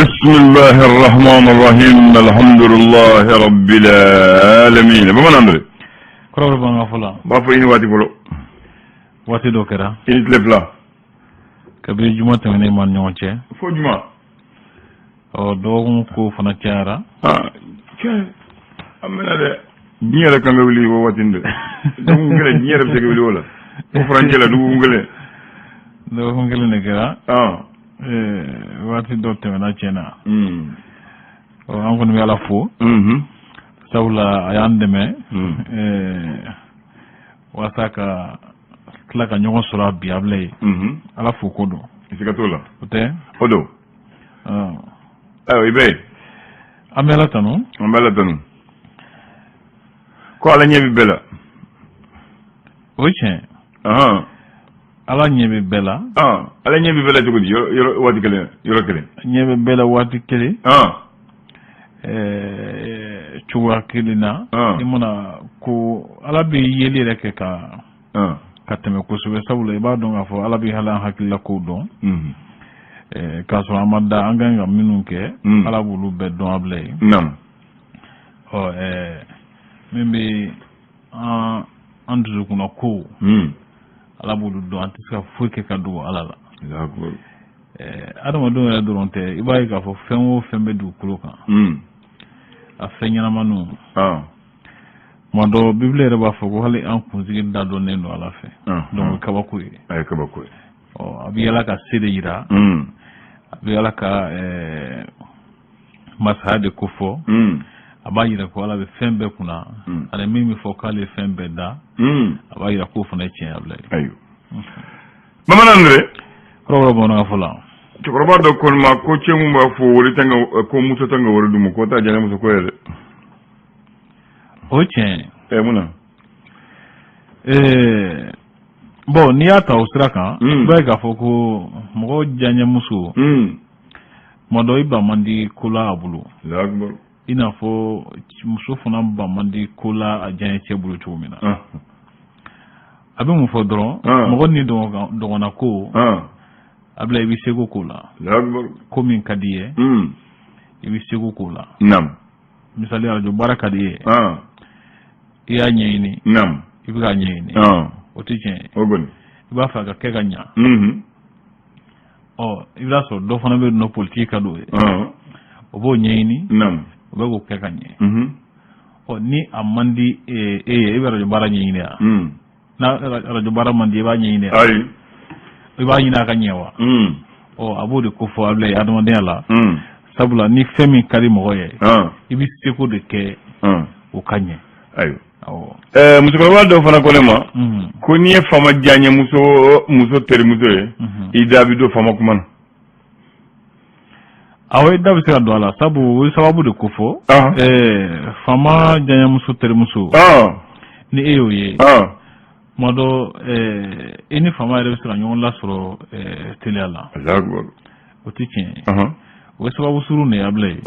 بسم الله الرحمن الرحيم الحمد لله رب العالمين. Bamanan dɛ. Kɔrɔbɔrɔ bamanankan fɔlɔ. N b'a fɔ i ni waati fɔlɔ. Waati dɔ kɛra. I ni tile fila. Kabini juma tɛmɛnen ma ni ɲɔgɔn cɛ. Fo juma. Ɔ, dɔgɔkun ko fana cayara. Ah, cɛ, an mɛna dɛ. Diɲɛ yɛrɛ kan ka wuli o waati dɛ. Dɔgɔkun kelen, diɲɛ yɛrɛ bɛ se ka wuli o la fo furancɛ la, dɔgɔkun kelen. Dɔgɔkun kelen de kɛra. Waati dɔ tɛmɛna tiɲɛ na. Ɔ, an kɔni bɛ Ala fo, sabula a y'an dɛmɛ walasa ka tila ka ɲɔgɔn sɔrɔ a bi a ye. Ala fo ko don. Siga t'o la. O tɛ? O don. Ayiwa, i bɛ yen. An bɛ Ala tanu. An bɛ Ala tanu ko Ala ɲɛ bɛ bɛɛ la. O ye tiɲɛ. Ala ɲɛ bɛ bɛɛ la. Ala ɲɛ bɛ bɛɛ la cogo di? Yɔrɔ waati kelen, yɔrɔ kelen. Ɲɛ bɛ bɛɛ la waati kelen, cogoya kelen na. I mana ko Ala bɛ yeli yɛrɛ kɛ ka tɛmɛ kosɛbɛ, sabula i b'a dɔn k'a fɔ Ala bɛ hali an hakilila kow dɔn k'a sɔrɔ an ma da. An kan ka minnu kɛ, Ala b'olu bɛɛ dɔn a bila ye. Ɔ, min bɛ an dusukunna kow, Ala b'olu dɔn. An tɛ se ka foyi kɛ ka dogo Ala la. Adamadenw yɛrɛ dɔrɔn tɛ. I b'a ye k'a fɔ fɛn o fɛn bɛ dugukolo kan, a fɛn ɲɛnamaniw, tuma dɔ Bibili yɛrɛ b'a fɔ ko hali an kunsigi da dɔnnen don Ala fɛ. Donc o ye kabako ye. A ye kabako ye. Ɔ, a bɛ Ala ka se de yira. A bɛ Ala ka masaya de ko fɔ. A b'a yira ko Ala bɛ fɛn bɛɛ kunna. Ani min bɛ fɔ k'ale ye fɛn bɛɛ da, a b'a yira k'o fana ye tiɲɛ ye, a bila ye. Ayiwa, bamanan dɛ. Kɔrɔbɔrɔ bamanankan fɔ la. Cɛkɔrɔba dɔ ko ne ma ko cɛ mun b'a fɔ wari tɛ ka ko muso tɛ ka wari d'u ma, ko t'a diya muso ko ye dɛ. O ye tiɲɛ ye. Ɛ, mun na? Bon, n'i y'a ta o sira kan, i b'a ye k'a fɔ ko mɔgɔ diyaɲɛmuso, tuma dɔ i ban man di ko la a bolo. Allahu akbar. I n'a fɔ muso fana ban man di ko la a diyaɲɛ cɛ bolo cogo min na. A bɛ mun fɔ dɔrɔn? Mɔgɔ ni dɔgɔnna ko, a bila, i bɛ seko k'o la. Allahu akbar. Ko min ka di i ye, i bɛ seko k'o la. Misali, arajo baara ka di i ye, i y'a ɲɛɲini, i bɛ k'a ɲɛɲini. O tɛ tiɲɛ ye? O kɔni. I b'a fɛ a ka kɛ ka ɲa. Ɔ, i b'a sɔrɔ dɔ fana bɛ yen nɔ, politiki ka d'o ye, o b'o ɲɛɲini, o bɛ k'o kɛ ka ɲɛ. Ɔ, ni a man di e ye, e bɛ arajo baara ɲɛɲini wa? N'a arajo baara man di, i b'a ɲɛɲini wa? Ayi. I b'a ɲini a ka ɲɛ wa? Ɔ, a b'o de ko fɔ a bila ye adamadenya la, sabula ni fɛn min ka di mɔgɔ ye, i bɛ seko de kɛ o ka ɲɛ. Ayiwa. Awɔ. Ɛɛ, musokɔrɔba dɔ fana ko ne ma ko n'i ye faama diyaɲɛ muso terimuso ye, i da bɛ don faama kuma na. Awɔ, i da bɛ se ka don a la, sabu o ye sababu de ko fɔ. Faama diyaɲɛmuso terimuso, ni e y'o ye, tuma dɔ i ni faama yɛrɛ bɛ se ka ɲɔgɔn lasɔrɔ teliya la. Allahu akbar. O tɛ tiɲɛ ye? O ye sababu surun de ye, a bila ye.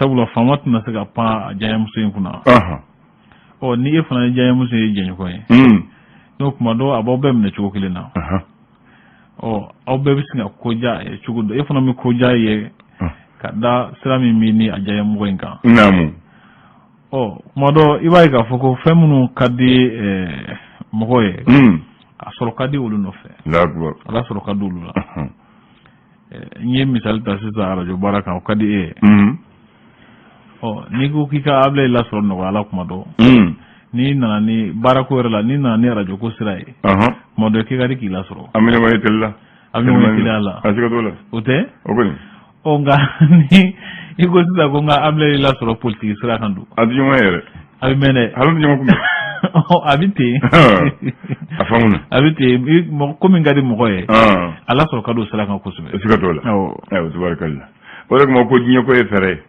Sabula faama tɛna se ka pan a diyaɲɛmuso in kunna. Ɔ, ni e fana ye diyaɲɛmuso ye, jɛɲɔgɔn ye, n'o tuma dɔ a b'aw bɛɛ minɛ cogo kelen na. Ɔ, aw bɛɛ bɛ se ka ko diya a ye cogo dɔ, e fana bɛ ko diya ye ka da sira min bɛ ni a diyaɲɛmɔgɔ in kan. Ɔ, tuma dɔ i b'a ye k'a fɔ ko fɛn minnu ka di mɔgɔ ye, a sɔrɔ ka di olu nɔfɛ. Allahu akbar. A sɔrɔ ka di olu la. N ye misali ta sisan arajo baara kan, o ka di e ye. Ɔ, n'i ko k'i ka abilayi lasɔrɔ nɔgɔya la, kuma dɔ n'i nana ni baarako yɛrɛ la, n'i nana ni arajo ko sira ye, tuma dɔ k'i ka di k'i lasɔrɔ. An bɛ ɲɔgɔn ye teli la. A bɛ ɲɔgɔn ye teliya la. A siga t'o la. O tɛ? O kɔni. Ɔ, nka ni i ko sisan ko n ka abilayi lasɔrɔ politiki sira kan dun? A tɛ ɲɔgɔn ye yɛrɛ. A bɛ mɛn dɛ. Hali tɛ ɲɔgɔn kunbɛn. A bɛ ten. A faamuna. A bɛ ten. Ko min ka di mɔgɔ ye, a lasɔrɔ ka don sira kan kosɛbɛ. Siga t'o la. Awɔ. Ayiwa, tabarikalla, o de kama ko diɲɛ ko ye fɛɛrɛ ye.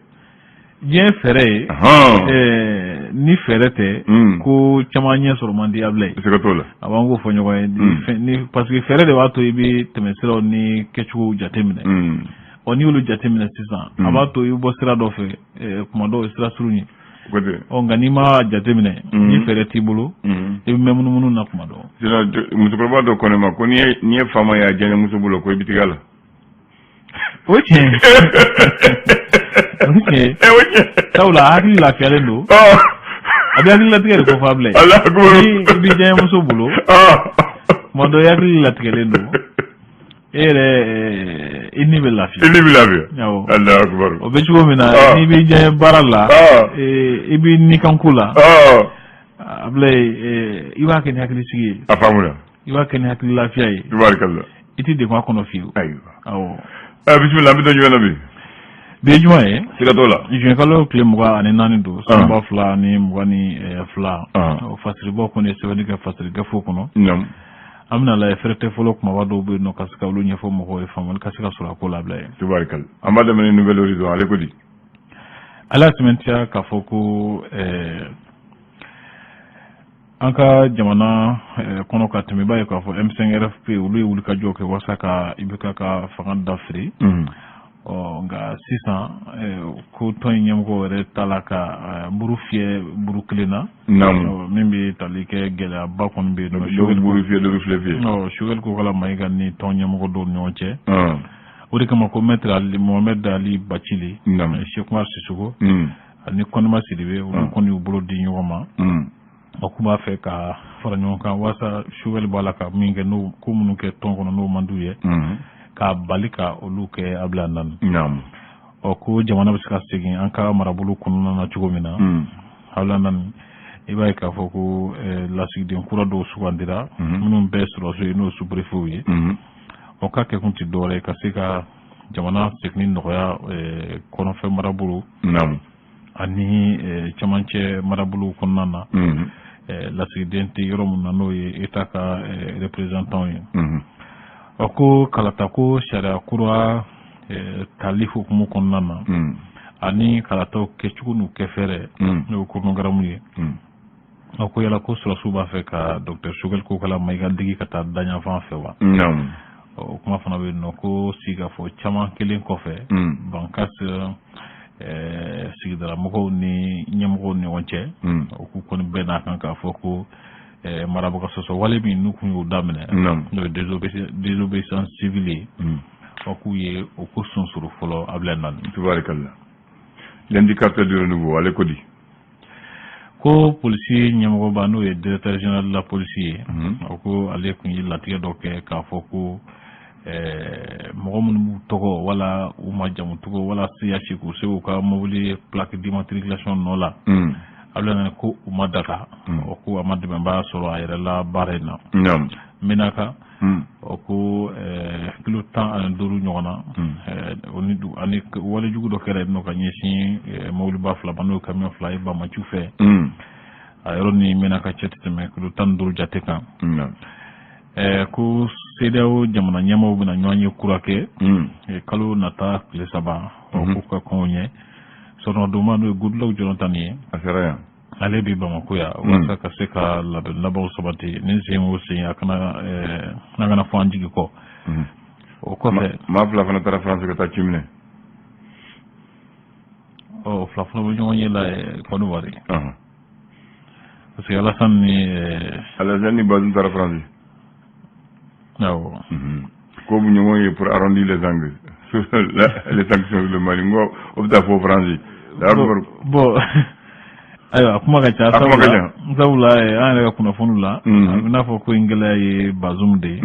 Diɲɛ fɛɛrɛ ye. Ni fɛɛrɛ tɛ, ko caman ɲɛ sɔrɔ man di, Abulayi. Siga t'o la. A b'an k'o fɔ ɲɔgɔn ye. Ni parce que fɛɛrɛ de b'a to i bɛ tɛmɛsiraw ni kɛcogow jateminɛ. Ɔ, n'i y'olu jateminɛ sisan, a b'a to i bɛ bɔ sira dɔ fɛ, kuma dɔw ye sira surun ye. O tɛ. Ɔ, nka n'i ma jateminɛ, ni fɛɛrɛ t'i bolo, i bɛ mɛn munumunu na kuma dɔ. Sinon, musokɔrɔba dɔ ko ne ma ko n'i ye faama ye a diyaɲɛ muso bolo, ko i bɛ tigɛ a la. O ye tiɲɛ ye, o ye tiɲɛ ye. O ye tiɲɛ. Sabula a hakili lafiyalen don. A bɛ hakililatigɛ de ko fɔ, Abulayi. Alahu akubar. Ni i b'i diyaɲɛmuso bolo, tuma dɔ i hakili latigɛlen don, e yɛrɛ i ni bɛ lafiya. I ni bɛ lafiya. Awɔ. Alahu akubar. O bɛ cogo min na, n'i b'i diyaɲɛ baara la, i b'i nikanko la, Abulayi, i b'a kɛ ni hakilisigi ye. A faamuna. I b'a kɛ ni hakili lafiya ye. Tubaarikala. I tɛ degun a kɔnɔ fiyewu. Ayiwa. Awɔ. Bisimila, an bɛ taa jumɛn na bi? Bi ye juma ye. Siga t'o la. Juin kalo tile 24 don, san 2022. O fasiribɔ kɔni ye sɛbɛnni kɛ fasiri gafew kɔnɔ. An bɛna lajɛ fɛrɛtɛ fɔlɔ kumaba dɔw bɛ yen nɔ, ka se ka olu ɲɛfɔ mɔgɔw ye, faamuyali ka se ka sɔrɔ a ko la, Abulayi. Tubaarikala. An b'a daminɛ Nouvel Horizon, ale ko di? Ala y'a sɛmɛntiya k'a fɔ ko an ka jamana kɔnɔ ka tɛmɛ, i b'a ye k'a fɔ M5 RFP, olu ye wulikajɔ kɛ walasa ka IBK ka fanga dafiri. Ɔ nka sisan ko tɔn in ɲɛmɔgɔ yɛrɛ t'a la ka buru fiyɛ buru kelen na. Min bɛ tali kɛ gɛlɛyaba kɔni bɛ yen nɔ. Dɔ bɛ buru fiyɛ, dɔ bɛ filɛ fiyɛ. Ɔ Choguel Kokalla Maïga ni tɔn ɲɛmɔgɔ dɔw ni ɲɔgɔn cɛ. O de kama ko maître Ali Mohamed Ali Bathily, Cheick Oumar Sissoko ani Kɔnɛma Sidibe, olu kɔni y'u bolo di ɲɔgɔn ma. O k'u b'a fɛ ka fara ɲɔgɔn kan walasa Choguel b'a la ka min kɛ, n'o ko minnu kɛ tɔn kɔnɔ n'o man d'u ye, k'a bali ka olu kɛ, Abila Nani. Ɔ ko jamana bɛ se ka segin an ka marabolo kɔnɔna na cogo min na, Abila Nani, i b'a ye k'a fɔ ko lasigiden kura dɔw sugandira, minnu bɛɛ sɔrɔdasiw ye, n'o ye sous-préfetw ye. O ka kɛkun tɛ dɔwɛrɛ ye ka se ka jamana seginni nɔgɔya kɔnɔfɛ marabolo ani cɛmancɛ marabolo kɔnɔna na, lasigiden tɛ yɔrɔ min na, n'o ye État ka représentant ye. Ɔ ko kalata ko sariya kura tali hukumu kɔnɔna na, ani kalataw kɛcogo n'u kɛfɛɛrɛ, n'o ye chronogramme ye. Ɔ ko yala ko sɔrɔdasiw b'a fɛ ka docteur Choguel Kokalla Maïga digi ka taa daɲafan fɛ wa? O kuma fana bɛ yen nɔ ko sigikafɔ caman kelen kɔfɛ, Bankass sigidala mɔgɔw ni ɲɛmɔgɔw ni ɲɔgɔn cɛ, o k'u kɔni bɛɛ n'a kan k'a fɔ ko marabaga sɔsɔ wale min n'u kun y'o daminɛ, n'o ye désobéissance civile ye, ɔ k'u ye o ko sonsoro fɔlɔ, Abila Nani. Tubaarikala. L'indicateur du renouveau, ale ko di? Ko polisi ɲɛmɔgɔba, n'o ye directeur général de la police ye, o ko ale kun ye latigɛ dɔ kɛ k'a fɔ ko mɔgɔ minnu b'u tɔgɔ wala u ma jamu tɔgɔ wala CH k'u se u ka mobili plaque d'immatriculation nɔ la, Abila Nani, ko u ma daga. O ko a ma dɛmɛbaa sɔrɔ a yɛrɛ la baara in na. Menaka, o ko kilo 15 ɲɔgɔn na, o ni ani walejugu dɔ kɛra yen nɔ ka ɲɛsin mobiliba fila ma, n'o ye camion fila ye Bamaciw fɛ. A yɔrɔ ni Menaka cɛ tɛ tɛmɛ kilo 15 jate kan. Ko CEDEAO jamana ɲɛmaaw bɛna ɲɔgɔn ye kura kɛ kalo nata tile 3, o k'u ka kɔn o ɲɛ. Sɔrɔdonba, n'o ye Goodluck Jonathan ye, A sera yan. ale bɛ Bamako yan walasa ka se ka labɛn labanw sabati ni sen o sen a kana n'a kana fɔ an jigi kɔ. O kɔfɛ, maa fila fana taara France ka taa ci minɛ. Ɔ fila fana bɛ ɲɔgɔn ye la Côte d'Ivoire, parce que Alassane ni Alassane ni Bazoum taara France. Awɔ. Ko bɛ ɲɔgɔn ye pour arrondir les angles, les sanctions sur le Mali. N ko o bɛ taa fɔ France. Bon, ayiwa, a kuma ka ca. A kuma ka ca. Sabula an yɛrɛ ka kunnafoniw la, a bɛ n'a fɔ ko in gɛlɛya ye Bazoum de ye.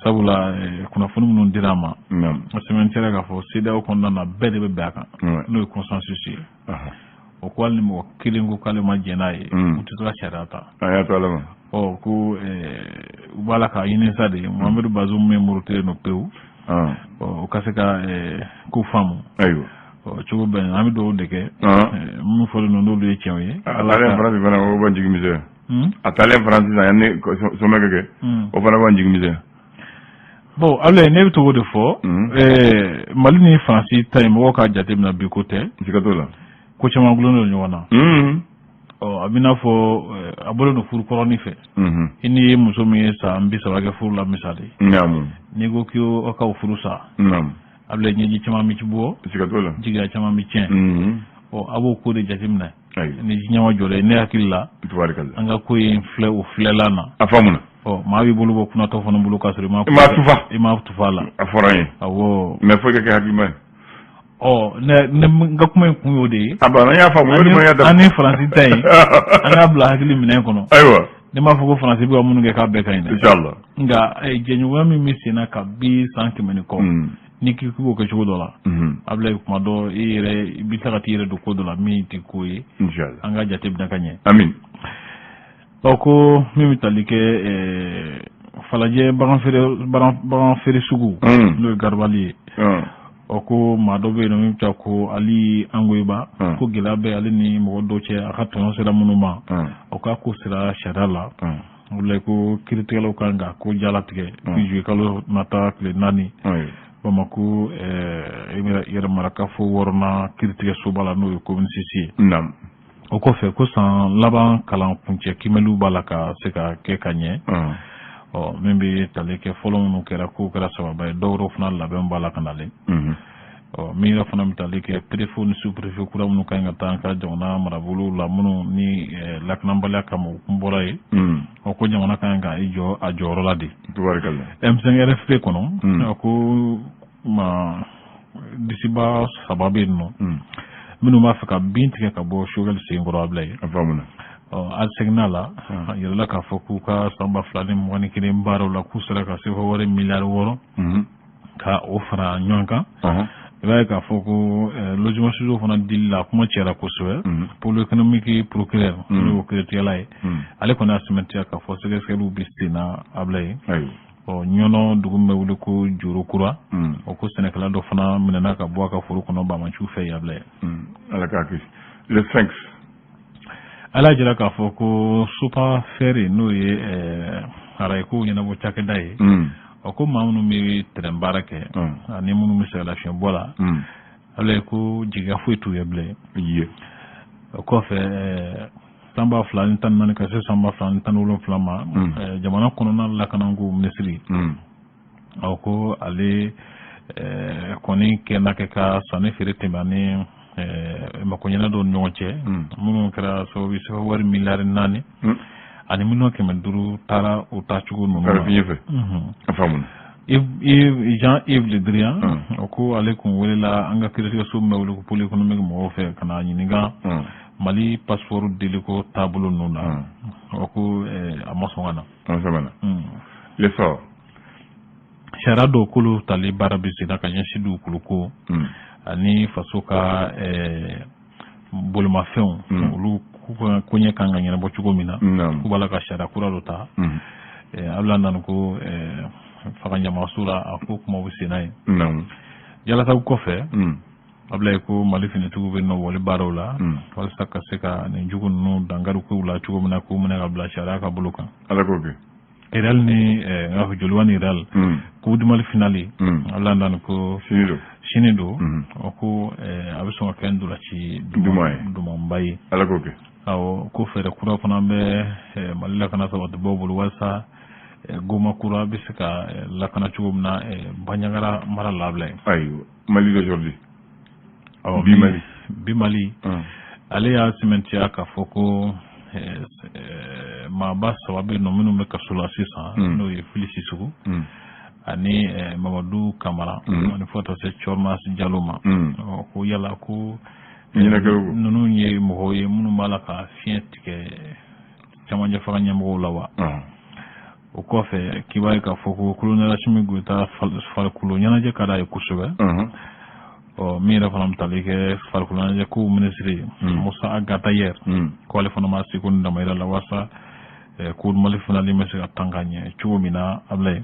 Sabula kunnafoni minnu dira a ma, a sɛbɛntiya k'a fɔ CEDEAO kɔnɔna na, bɛɛ de bɛ bɛn a kan, n'o ye consensus ye. O ko hali ni mɔgɔ kelen ko k'ale ma jɛn n'a ye, u tɛ se ka sariya ta. A y'a to Ala ma. Ɔ ko u b'a la k'a ɲini sa de, Mohamed Bazoum min murutilen don pewu, o ka se ka ko faamu. Ayiwa. Ɔ cogo bɛɛ, an bɛ dugawu de kɛ, minnu fɔlen don n'olu ye tiɲɛw ye. A taalen France fana, o b'an jigi misɛnya. A taalen France sisan, yanni sommet ka kɛ, o fana b'an jigi misɛnya. Bon, Abulayi, ne bɛ to k'o de fɔ, Mali ni Faransi ta in, mɔgɔw k'a jateminɛ, bi ko tɛ. Siga t'o la. Ko caman gulonnen don ɲɔgɔn na. Ɔ a bɛ n'a fɔ a bɔlen don furu kɔrɔnin fɛ. I ni ye muso min ye san 30 kɛ furu la, misali. N'i ko k'i ka o furu sa, Abulayi, ɲɛji caman bɛ bɔ. Siga t'o la. Jigiya caman bɛ tiɲɛ. Ɔ a b'o ko de jateminɛ. Ni diɲɛ ma jɔ dɛ, ne hakili la. Tubaarikala. An ka ko in filɛ o filɛlan na. A faamuna. Ɔ, maa b'i bolo bɔ kunatɔ fana bolo k'a sɔrɔ i ma I ma tufa. I ma tufa a la. A fɔra n ye. Awɔ. Mais fo i ka kɛ hakilima ye. Ɔ, ne n ka kuma in kun y'o de ye. A banna, n y'a faamu, o de ma y'a An ni Faransi ta in, an k'a bila hakili minɛn kɔnɔ. Ayiwa. Ne m'a fɔ ko Faransi bɛ ka minnu kɛ k'a bɛɛ ka ɲi dɛ. Inshallah. Nka jɛɲɔgɔnya min bɛ sen na kabi san 100 ni kɔ, n'i k'i b'o kɛ cogo dɔ la, Abulayi, kuma dɔ i yɛrɛ i bɛ tila ka t'i yɛrɛ don ko dɔ la min tɛ ko ye. Inshallah. An ka jate minɛ ka ɲɛ. Amin. Ɔ, ko min bɛ tali kɛ Falajɛ bagan feere sugu, n'o ye garabali ye. Ɔ, ko maa dɔ bɛ yen nɔ min bɛ taa ko Ali Angoyiba, ko gɛlɛya bɛ ale ni mɔgɔ dɔw cɛ, a ka tɔɲɔ sera minnu ma, o k'a ko sera sariya la. O la ko kiiritigɛlaw kan ka ko jalatigɛ juillet kalo nata tile 4, Bamakɔ yɛrɛmarakafo wɔɔrɔnan kiiritigɛsoba la, n'o ye commune 6 ye. O kɔfɛ, ko san laban kalan kuncɛ kiimɛliw b'a la ka se ka kɛ ka ɲɛ. Ɔ, min bɛ tali kɛ fɔlɔ minnu kɛra, k'o kɛra sababa ye, dɔw fana labɛn b'a la ka nalen. Ɔ, min yɛrɛ fana bɛ tali kɛ préfet ni sous-préfet kura minnu ka ɲi ka taa an ka jamana marabolow la, minnu ni lakanabaliya kama u kun bɔra yen, ɔ, ko jamana ka ɲi ka i jɔ a jɔyɔrɔ la de. Tubarikalla. M5 RFP kɔnɔ, a ko ma disiba saba bɛ yen nɔ minnu b'a fɛ ka bin tigɛ ka bɔ Choguel sen kɔrɔ, Abulayi. A faamuna. Ɔ, a seginna la, a yirala k'a fɔ k'u ka san 2021 baaraw la, k'u sera ka sefa wari miliyari 6 ka o fara ɲɔgɔn kan. I b'a ye k'a fɔ ko logement sociaux fana dili la, kuma cayara kosɛbɛ. Pôle économique procureur, n'o ye kiiritigɛla ye, ale kɔni y'a sɛmɛntiya k'a fɔ sɛgɛsɛgɛliw bɛ sen na, Abulayi. Ɔ, Ɲɔnɔ dugu min bɛ wele ko Joro Kura, o ko sɛnɛkɛla dɔ fana minɛna ka bɔ a ka foro kɔnɔ banbaanciw fɛ yen, Abulayi. Ala k'a kisi. Le Sphinx. Ala y'a jira k'a fɔ ko Sopafer, n'o ye arayiko ɲɛnabɔ cakɛda ye, ɔ, ko maa minnu bɛ tɛrɛn baara kɛ ani minnu bɛ sɛgɛnlafiɲɛbɔ la, Ala ye ko jigiya foyi t'u ye bilen. O kɔfɛ, san 2014 ka se san 2017 ma, jamana kɔnɔna lakanako minisiri, ɔ, ko ale kɔni kɛ kɛ ka sanni feere tɛmɛ ani makoɲɛna dɔw ni ɲɔgɔn cɛ, minnu kɛra sababu ye wari miliyari 4 ani miliyɔn 500 taara o taacogo ninnu na. Fɛ a faamuna. Jean-Yves Le Drian, o ko ale kun welela an ka kiiritigɛso min bɛ wele ko pôle économique mɔgɔw fɛ ka na ɲininka Mali passeport deliko taabolo ninnu na, o ko a ma sɔn ka na. A ma sɔn ka na. L'essor. Sariya dɔw k'olu tali baara bɛ sen na ka ɲɛsin dugukolo ko ani faso ka bolimafɛnw, olu koɲɛ kan ka ɲɛnabɔ cogo min na, k'u b'a la ka sariya kura dɔ ta. Abulayi nana ko faga ɲamaso la, a ko kumaw bɛ sen na yen. Jalasagu kɔfɛ, Abulayi, ko Mali finitigiw bɛ nɔbɔli baaraw la walasa ka se ka nin jugu ninnu dankari kow la cogo min na, k'u minɛ ka bila sariya ka bolo kan. Ala k'o kɛ. Real ni n k'a fɔ Joliba ni Real, Coupe du Mali finale, Abulayi nana ko sini don. Sini don. O ko a bɛ sɔn ka kɛ ntolanci dumanba ye. Ala k'o kɛ. Awɔ, ko fɛɛrɛ kura fana bɛ Mali lakana sabatibaw bolo walasa Goma kura bɛ se ka lakana cogo min na Bandiagara mara la, Abulayi. Ayiwa, Mali d'aujourd'hui. Bi Mali. Bi Mali, ale y'a sɛmɛntiya k'a fɔ ko maaba saba bɛ yen nɔ minnu bɛ kaso la sisan, n'o ye Fili Sisoko ani Mamadu Kamara ani fo ka taa se Cɔrɔnasi Jalo ma. Ko yala ko ninnu ye mɔgɔw ye minnu b'a la ka fiɲɛ tigɛ camancɛ fanga ɲɛmɔgɔw la wa? O kɔfɛ, k'i b'a ye k'a fɔ ko colonel Asimi Goyita farikolo ɲɛnajɛ ka d'a ye kosɛbɛ. Ɔ, min yɛrɛ fana bɛ tali kɛ farikolo ɲɛnajɛ kow minisiri Musa Ag Attaher, ko ale fana ma seko ni damayira la walasa ko Mali finale bɛ se ka tan ka ɲɛ cogo min na, Abulayi.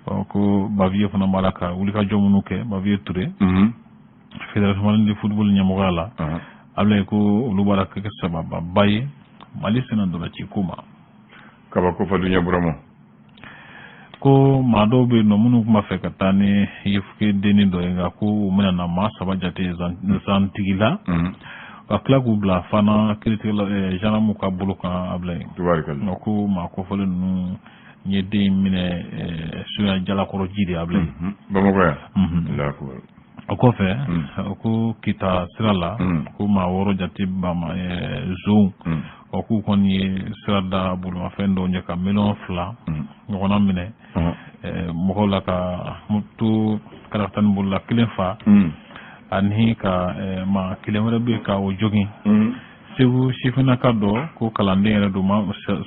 Ɔ, ko Baviye fana b'a la ka wulikajɔ minnu kɛ, Baviye Ture, Fédération malienne de football ɲɛmɔgɔya la, Abulayi, ko olu b'a la ka kɛ sababa ye Mali senna ntolanci ko ma. Kabako Faduɲɛ Burama. Ko maa dɔw bɛ yen nɔ minnu tun b'a fɛ ka taa ni Yefuke dennin dɔ ye, nka ko u bɛna na maa saba jate zantigi la ka tila k'u bila fana kiiritigɛla gendarme ka bolo kan, Abulayi. Nka ko maa kɔfɔlen ninnu ye den in minɛ suya Jalakɔrɔ ji de, Abulayi. Bamakɔ yan. O kɔfɛ, o ko Kita sira la, ko maa wɔɔrɔ jate bama zonw. Ɔ, k'u kɔni ye sira da bolimafɛn dɔw ɲɛ ka 2 miliyɔn ɲɔgɔnna minɛ mɔgɔw la, ka moto karakatani bolila kelen fa ani ka maa kelen wɛrɛ bɛ yen ka o jogin. Segu sifinnaka dɔ ko kalanden yɛrɛ don, ma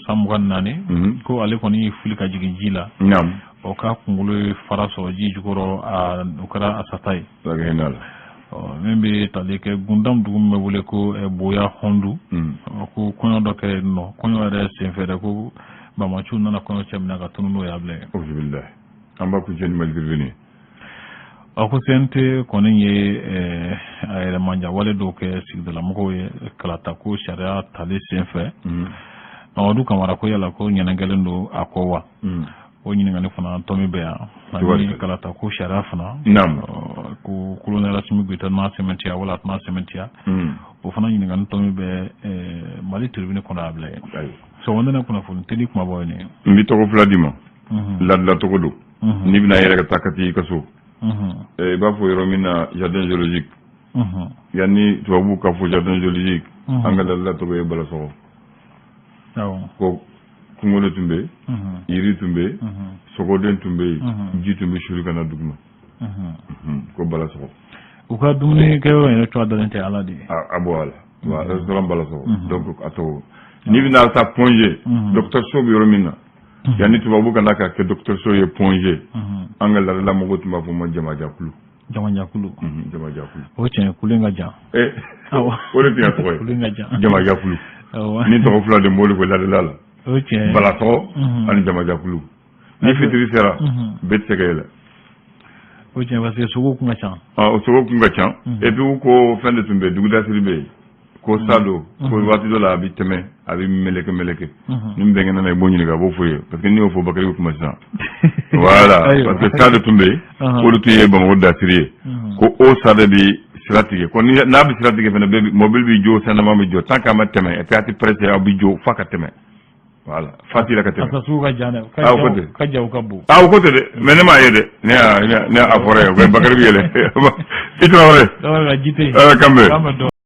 san 24, ko ale kɔni y'i fili ka jigin ji la. O ka kunkolo ye fara sɔrɔ ji jukɔrɔ, a o kɛra a sata ye. Ala ka hinɛ a la. Ɔ, min bɛ tali kɛ Gundam, dugu min bɛ wele ko Boya Hɔndu, ko kɔɲɔ dɔ kɛra yen nɔ. Kɔɲɔ yɛrɛ senfɛ dɛ, ko bamaciw nana kɔɲɔ cɛ minɛ ka tunu n'o ye, Abilaye. Auzubillahi. An b'a kuncɛ ni Mali Tribune ye. A ko CNT kɔni ye a yɛrɛmanja wale dɔw kɛ sigidalamɔgɔw ye kalata ko sariya tali senfɛ. Mamadu Kamara ko yala ko ɲɛnɛkɛlen don a kɔ wa? O ɲininkali fana tɔmi bɛ yan, ani kalata ko sariya fana. Ko colonel Asimi Goyita n'a sɛmɛntiya wala a tɛna sɛmɛntiya, o fana ɲininkali tɔmi bɛ Mali Tribune kɔnɔ, a bila ye. Sɔgɔmada kunnafoni teli kumabaw ye nin ye. N bɛ tɔgɔ fila d'i ma, ladila tɔgɔ don. N'i bɛna yɛrɛ ka taa Kati i ka so, i b'a fɔ yɔrɔ min na jardin zoologique, yanni tubabuw ka fɔ jardin zoologique, an ka ladila tɔgɔ ye Balasɔgɔ. Ko kungo de tun bɛ yen, yiri tun bɛ yen, sogoden tun bɛ yen, ji tun bɛ suri ka na dugu ma, ko Balasɔgɔ. U ka dumuni kɛyɔrɔ yɛrɛ tɔgɔ dalen tɛ Ala de ye. A bɔ a la restaurant Balasɔgɔ. Donc a tɔgɔ, n'i bɛna taa Point G, dɔgɔtɔrɔso bɛ yɔrɔ min na, yanni tubabu ka na ka kɛ dɔgɔtɔrɔso ye Point G, an ka laadala mɔgɔw tun b'a fɔ ma Jamajakulu. Jamajakulu. Jamajakulu. O tiɲɛ, kulu ka jan. O de tun y'a tɔgɔ ye. Kulu ka jan. Jamajakulu. Ni tɔgɔ fila de m'olu fɔ laadala la. O tiɲɛ. Balasɔgɔ ani Jamajakulu. Ni fitiri sera, bɛɛ tɛ se ka yɛlɛ. O tiɲɛ, parce que sogow kun ka ca. O sogo kun ka ca. Et puis ko fɛn de tun bɛ yen, dugudasiri bɛ yen, ko sa don, ko waati dɔ la a bɛ tɛmɛ, a bɛ meleke meleke. Ni n bɛnkɛ nana, i b'o ɲininka, a b'o fɔ ye, parce que n'i y'o fɔ, Bakari bɛ kuma sisan. Voilà, parce que sa de tun bɛ yen, k'olu tun ye Bamakɔ dasiri ye, ko o sa de bɛ sira tigɛ, ko n'a bɛ sira tigɛ fana, bɛɛ mobili bɛ jɔ, sɛnɛma bɛ jɔ tant qu'a ma tɛmɛ, et puis a tɛ pressé, aw bɛ jɔ f'a ka tɛmɛ. Voilà, fati la ka tɛmɛ. A sugu ka jan dɛ. Ah, o ko ten. Ka jan, ka bon. Ah, o ko ten dɛ, mais ne m'a ye dɛ, ne y'a ne a fɔra ye, Bakari bɛ yɛlɛ. I Tarawele. Tarawele, ji tɛ yen. Kan bɛn.